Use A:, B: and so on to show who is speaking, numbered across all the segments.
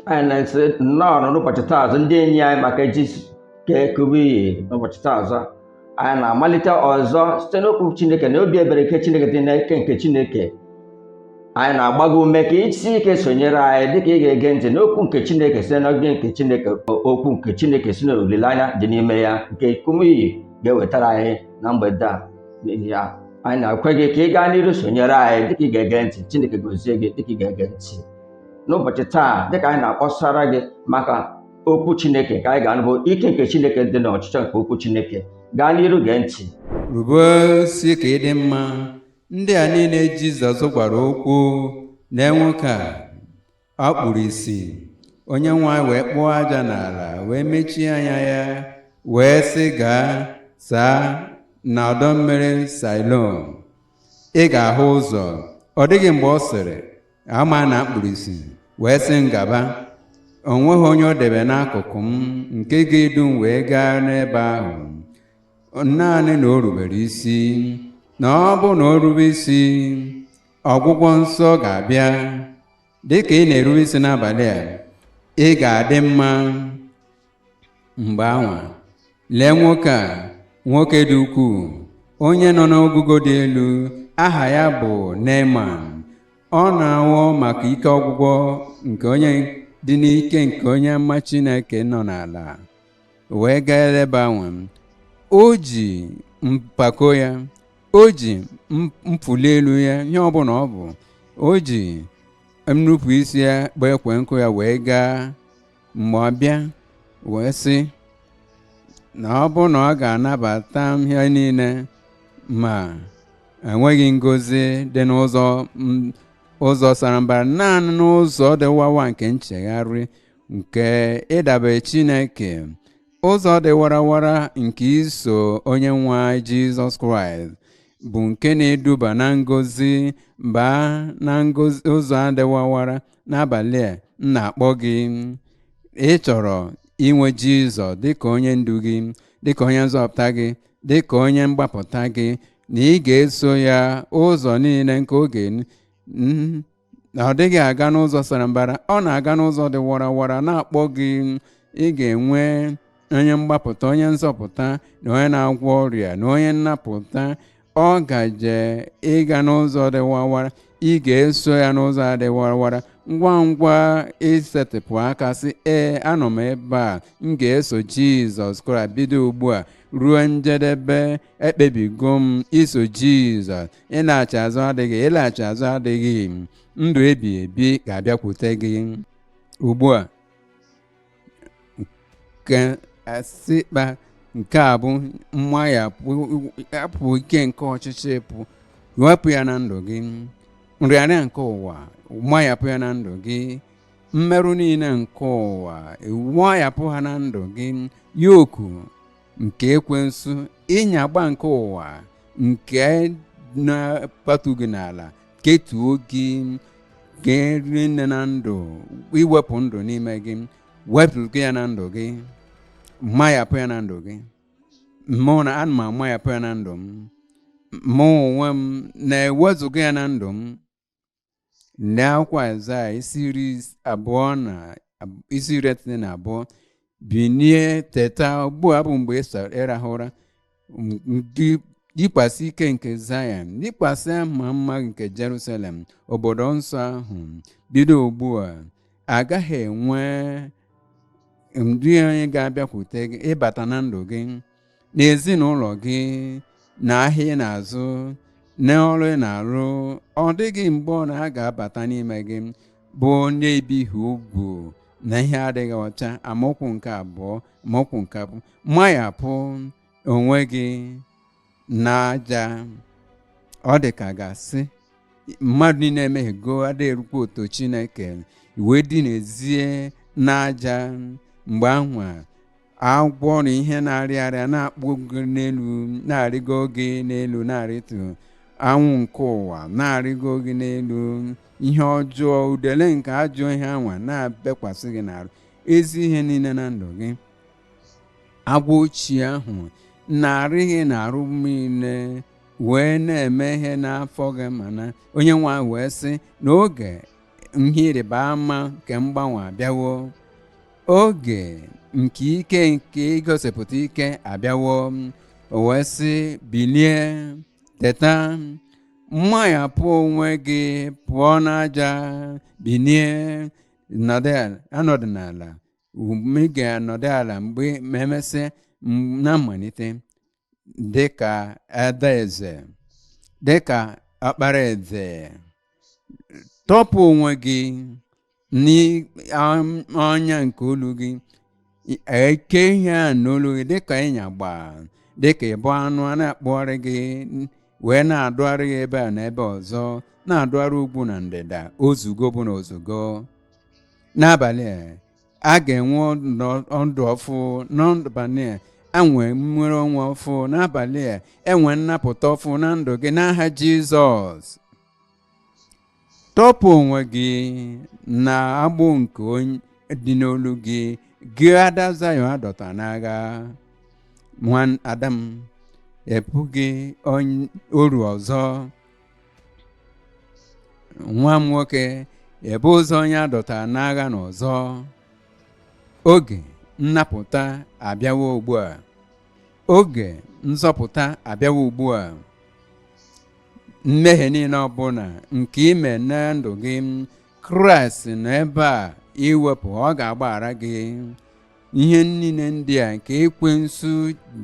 A: Anyị na-asị nnọọ n'ụbọchị taa azụ, ndị enyi anyị, maka Ejike Kumuyi. N'ụbọchị taa ọzọ, anyị na-amalite ọzọ site n'okwu Chineke na obi ebere nke Chineke dị n'ike nke Chineke. Anyị na-agba gị ume ka isi ike sonyere anyị dịka ị ga-ege ntị n'okwu nke Chineke site n'oge nke Chineke, okwu nke Chineke si n'olileanya dị n'ime ya nke Kumuyi ga-ewetara anyị na mgbede a. N'ihi ya, anyị na-ekwe gị ka ị gaa n'iru sonyere anyị dịka ị ga-ege ntị. Chineke gozie gị dịka ị ga-ege ntị n'ụbọchị taa, dịka anyị na-akpọsara gị maka okwu Chineke ka anyị ga-anụ bụ ike nke Chineke dị n'ọchịchọ nke okwu Chineke. Gaa n'iru gee ntị.
B: Rube isi ka ị dị mma. Ndị a niile Jizọs gwara okwu na nwoke a ọ kpuru isi, onye nwe anyị wee kpụọ aja n'ala wee mechie anya ya wee sị, "Gaa saa na ọdọ mmiri Sailom, ị ga-ahụ ụzọ." Ọ dịghị mgbe ọ sịrị ama na kpuru isi wee sị ngaba. O nweghị onye o debe n'akụkụ m nke ga-edu m wee gaa n'ebe ahụ. Naanị na o rubere isi, na ọ bụ na o rube isi, ọgwụgwọ nsọ ga-abịa. Dịka ị na-erube isi n'abalị a, ị ga-adị mma. Mgbe anwa, lee nwoke a, nwoke dị ukwuu, onye nọ n'ogugo dị elu, aha ya bụ Neeman. Ọ na-awọ maka ike ọgwụgwọ nke onye dị n'ike nke onye ama Chineke nọ n'ala wee gaa ebe anwa. O ji mpako ya, o ji mfuli elu ya, ihe ọbụla ọ bụ, o ji nnupụ isi ya kpọọ ekwe nkụ ya wee gaa. Mgbe ọ bịa wee sị na ọ bụ na ọ ga-anabata ihe niile, ma enweghị ngozi dị n'ụzọ ụzọ sara mbara, naanị n'ụzọ dị wawa nke nchegharị, nke ịdabe Chineke, ụzọ dị warawara nke iso onye nwe anyị Jizọs Kraịst bụ nke na-eduba na ngozi. Baa na ngozi ụzọ dị wawara. N'abalị a, m na-akpọ gị. Ị chọrọ inwe Jizọs dịka onye ndu gị, dịka onye nzọpụta gị, dịka onye mgbapụta gị, na ị ga-eso ya ụzọ niile nke oge na ọ dịghị aga n'ụzọ sara mbara, ọ na-aga n'ụzọ dị warawara na-akpọ gị. Ị ga-enwe onye mgbapụta, onye nzọpụta na onye na-agwọ ọrịa na onye nnapụta. Ọ gaje ịga n'ụzọ dị wawara, ị ga-eso ya n'ụzọ dị warawara. Ngwa ngwa isetịpụ aka sị, "Ee, anọ m ebe a, m ga-eso Jizọs Kraịst bido ugbu a ruo njedebe. Ekpebigo m iso Jizọs. Ịlaghachi azụ adịghị, ịlaghachi azụ adịghị." Ndụ ebi ebi ga-abịakwute gị ugbu a. Nke asịkpa nke a bụ mmanyapụ apụ ike nke ọchịchị pụ, wepụ ya na ndụ gị. Nrịanrịa nke ụwa, mayapụ ya na ndụ gị. Mmerụ niile nke ụwa, mayapụ ha na ndụ gị. Yoku nke ekwensu, ịnyagba nke ụwa nke na-akpatu gị n'ala, ketuo gị, ga-eri nne na ndụ, iwepụ ndụ n'ime gị, wepụ ya na ndụ gị, mayapụ ya na ndụ gị. Mụ na ana m amayapụ ya na ndụ m. Mụ onwe m na-ewezụga ya na ndụ m. Lee akwụkwọ Aịzaya isi 22 isi 32. Binie, teta, ugbu a bụ mgbe ịrahụ ụra. Gị yikwasị ike nke Zion, yikwasị mma mma nke Jerusalem, obodo nsọ ahụ. Bido ugbu a, agaghị enwe ndị onye ga-abịakwute gị ịbata na ndụ gị, n'ezinụlọ gị, na ahịa ị na-azụ, n'ọrụ ị na-arụ. Ọ dịghị mgbe ọ na ha ga-abata n'ime gị bụ onye ebighị ugwu na ihe adịghị ọcha. Amaokwu nke 2, amaokwu nke 2: mayapụ onwe gị n'aja. Ọ dị ka gasị mmadụ niile emehiego, adịghị erukwa oto Chineke, wee dị n'ezie n'aja. Mgbe anwa agwọ na ihe na-arịa arịa na-akpụ gị n'elu, na-arịgo gị n'elu, na-arịtụ anwụ nke ụwa na-arịgo gị n'elu, ihe ọjọọ, udele nke ajọ ihe anwa na-abịakwasị gị n'arụ, ezi ihe niile na ndụ gị, agwọ ochie ahụ na-arị gị n'arụ niile wee na-eme ihe n'afọ gị. Mana onye nwe anyị wee sị na oge Ihe ịrịba ama nke mgbanwe abịawo. Oge nke ike nke igosipụta ike abịawo. O wee sị, bilie, teta, mmayapụ onwe gị pụọ n'aja, bilie, nọdụ ala, anọdụ n'ala. Ị ga-anọdụ ala mgbe ma emesịa na mmalite dịka adaeze, dịka ọkpara eze. Tọpụ onwe gị n'ọnya nke olu gị, eke ihe a n'olu gị dịka ịnyagba, dịka ịbụ anụ a na-akpụgharị gị wee na-adụgharị gị ebe a na ebe ọzọ, na-adụgharị ugwu na ndịda. Ozugo bụ na ozugo. N'abalị a, a ga-enwe ndụ ọfụ. N'abalị a, enwe nnwere onwe ọfụ. N'abalị a, enwe nnapụta ọfụ na ndụ gị n'aha Jizọs. Tọpụ onwe gị na agbụ nke onye dị n'olu gị, gị ada Zayọn adọta n'agha. Nwa ada m, ebughị oru ọzọ. Nwa m nwoke, ebu ụzọ onye adọtara n'agha na ọzọ. Oge nnapụta abịawo ugbu a. Oge nzọpụta abịawo ugbu a. Mmehie niile ọbụla nke ime na ndụ gị, Kraịst nọ ebe a iwepụ, ọ ga-agbaghara gị ihe niile ndị a nke ekwensu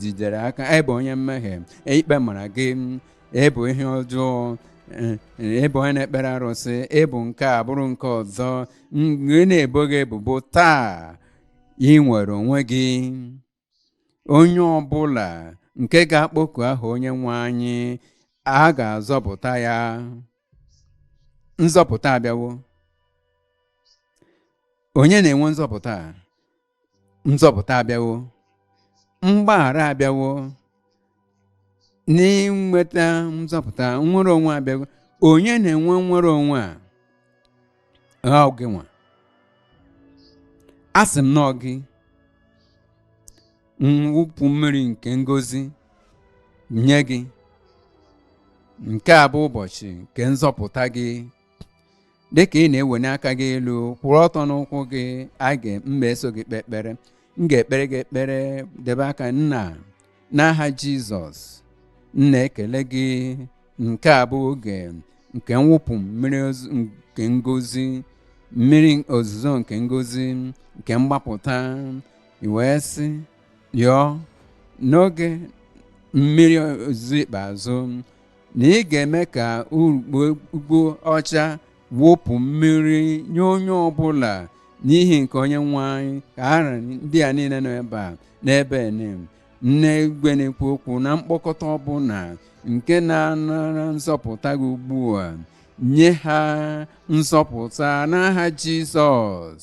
B: jidere aka. Ebe onye mmehie, ikpe mara gị, ịbụ ihe ọjọọ, ịbụ onye na-ekpere arụsị, ịbụ nke a bụrụ nke ọzọ, mgbe na-ebo gị ebubo, taa ị nwere onwe gị. Onye ọbụla nke ga-akpọku aha Onye nwe anyị, a ga-azọpụta ya. Nzọpụta abịawo. Onye na-enwe nzọpụta? Nzọpụta abịawo. Mgbaghara abịawo. N'inweta nzọpụta, nnwere onwe abịawo. Onye na-enwe nnwere onwe a? Ọ gị nwa. Asị m na ọ gị. Mwụpụ mmiri nke ngozi nye gị. Nke a bụ ụbọchị nke nzọpụta gị. Dịka ị na-ewenye aka gị elu, kwụrụ ọtọ n'ụkwụ gị, a ga-mma eso gị kpee ekpere. M ga-ekpere gị ekpere. Debe aka. Nna, n'aha Jizọs, m na-ekele gị. Nke a bụ oge nke mwụpụ mmiri nke ngozi, mmiri ozuzo nke ngozi nke mgbapụta. I wee sị, yọọ n'oge mmiri ozuzo ikpeazụ na ị ga-eme ka ugbo ọcha wụpụ mmiri nye onye ọbụla. N'ihi nke Onye nwe anyị, ka ara ndị a niile nọ ebe a n'ebe nne igwe na-ekwu okwu na mkpokọta ọbụla nke na-anara nzọpụta gị ugbu a, nye ha nzọpụta n'aha Jizọs.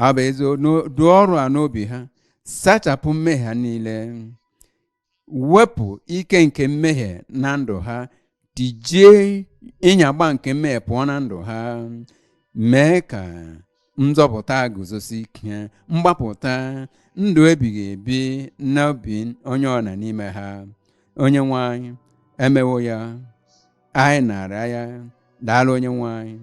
B: Ọ bụ ezi duo ọrụ a n'obi ha, sachapụ mmehie ha niile, wepụ ike nke mmehie na ndụ ha, tijie ịnyagba nke mmehie pụọ na ndụ ha, mee ka nzọpụta guzosi ike, mgbapụta, ndụ ebighị ebi n'obi onye ọ na n'ime ha. Onye nwe anyị, emewo ya, anyị nara ya. Daalụ, Onye nwe anyị.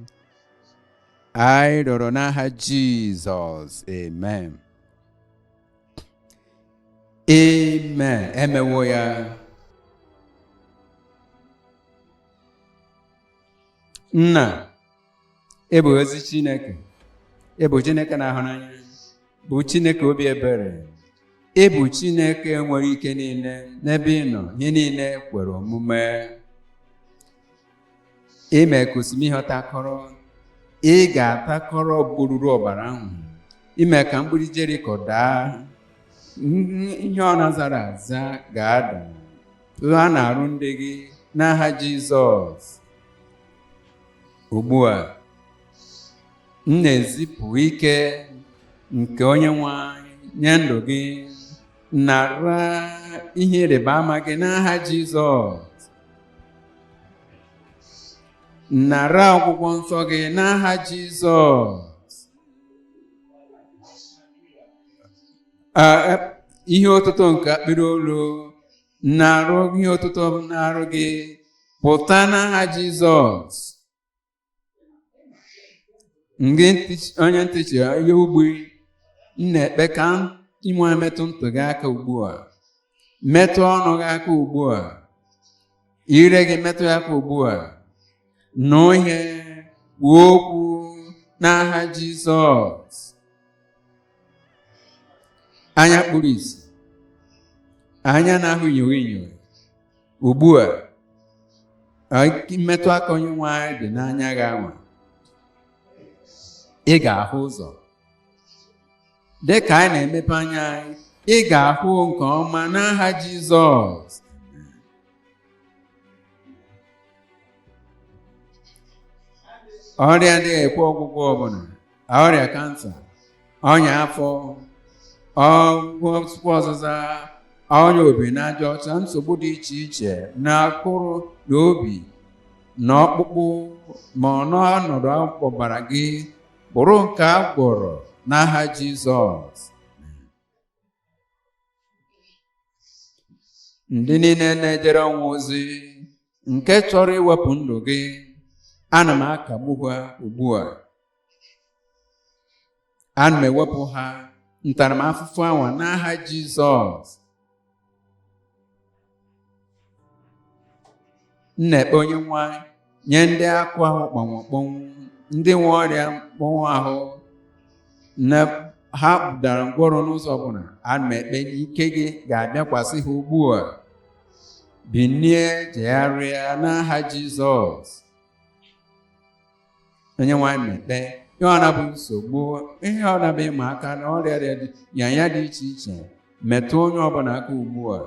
B: Anyị rịọrọ n'aha Jizọs, amen. Amen. Emewo ya. Nna, ị bụ ezi Chineke, ị bụ Chineke na-ahụ n'anya, bụ Chineke obi ebere, ị bụ Chineke nwere ike niile. N'ebe ị nọ, ihe niile kwere omume. Ime ka osimiri takọrọ, ị ga-atakọrọ gbururu ọbara ahụ. Ime ka mgbidi Jeriko daa, ihe ọ na-azara aza ga-ada. Ha na-arụ ndị gị n'aha Jizọs. Ugbu a, m na-ezipụ ike nke Onye nwe anyị nye ndụ gị. Nara ihe ịrịba ama gị n'aha Jizọs. Nara ọgwụgwọ nsọ gị n'aha Jizọs. Ihe ọtụtụ nke akpịrị olu, na-arụ ihe ọtụtụ na-arụ gị. Pụta n'aha Jizọs. Ngị onye ntị chiri ihe ugbu m na-ekpe ka inwe metụ ntị gị aka ugbu a, metụ ọnụ gị aka ugbu a, ire gị metụ ya aka ugbu a, nụ ihe, kwuo okwu n'aha Jizọs. Anya kpuru ìsì, anya na-ahụ inyoghị inyoghị ugbu a, mmetụ aka onye nwe anyị dị n'anya gị anwa, ị ga-ahụ ụzọ. Dị ka anyị na-emepe anya anyị, ị ga-ahụ nke ọma n'aha Jizọs. Ọrịa adịghị ekwe ọgwụgwọ ọbụla, ọrịa kansa, ọnya afọ, ọgwụ ọzịza, ọnya obi na aja ọcha, nsogbu dị iche iche na akụrụ na obi na ọkpụkpụ ma ọ n'ọnọdụ ọbara gị, bụrụ nke a gwọrọ n'aha Jizọs. Ndị niile na-ejere ọnwụ ozi nke chọrọ iwepụ ndụ gị, ana m akagbu ha ugbu a. Ana m ewepụ ha ntaramahụhụ anwa n'aha Jizọs. M na-ekpe onye nwe anyị nye ndị akụ ahụ kpọnwụ akpọnwụ, ndị nwe ọrịa mkpọnwụ ahụ na ha dara ngwọrọ n'ụzọ ọbụla, ana m ekpe n'ike gị ga-abịakwasị ha ugbu a. Binie jegharịa n'aha Jizọs. Onye nwe anyị na-ekpe ihe ọ na-abụ nsogbu, ihe ọ na-abụ ịma aka na ọrịa dị nyanya dị iche iche, metụ onye ọbụla aka ugbu a,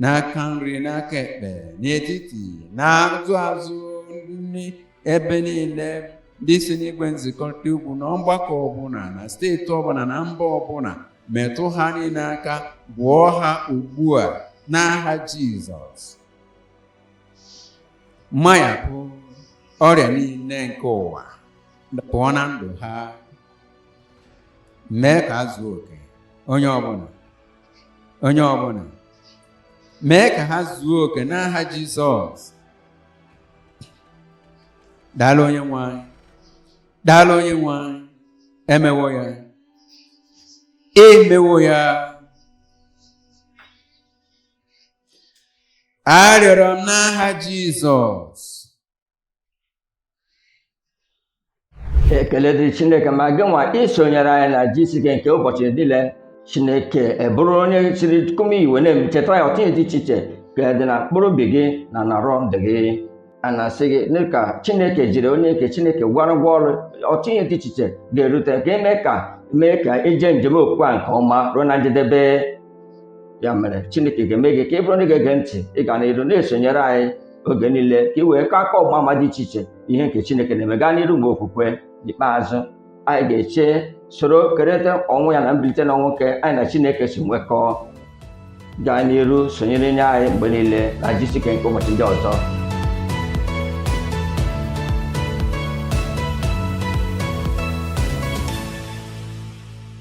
B: n'aka nri, n'aka ekpe, n'etiti, n'azụ azụ, ebe niile, ndị si n'igwe nzikọrịta ugwu na ọgbakọ ọbụla na steeti ọbụla na mba ọbụla, metụ ha niile aka, gwọọ ha ugbu a n'aha Jizọs. Mayapụ ọrịa niile nke ụwa pụọ na ndụ ha, mee ka a zuo oke onye ọbụla, onye ọbụla, mee ka ha zuo oke n'aha Jizọs. Daalụ onye nwe anyị, daalụ onye nwe anyị, emewo ya, emewo ya. Arịọrọ m n'aha Jizọs.
A: Ekele dịrị Chineke ma gị nwa isonyere anyị na GCK nke ụbọchị niile. Chineke ebụrụ onye siri kụme iwe na-echetara ya ọtụtụ ihe dị iche iche ka dị na mkpụrụ obi gị na narọ ndụ gị. A na-asị gị dịka Chineke jiri onye nke Chineke gwara ngwa ọrụ ọtụtụ ihe dị iche iche ga-erute ka eme ka mee ka ije njem okwukwe a nke ọma ruo na njedebe. Ya mere Chineke ga-eme gị ka ị bụrụ onye ga-ege ntị, ị ga n'iru na-esonyere anyị oge niile ka ị wee kọọ aka ọgba ama dị iche iche ihe nke Chineke na-eme. Gaa n'iru mgbe okwukwe n'ikpeazụ anyị ga-eche soro kerịta ọnwụ ya na mbilite n'ọnwụ nke anyị na Chineke si nwekọọ. Gaa n'iru sonyere nye anyị mgbe niile na GCK nke ụbọchị ndị ọzọ.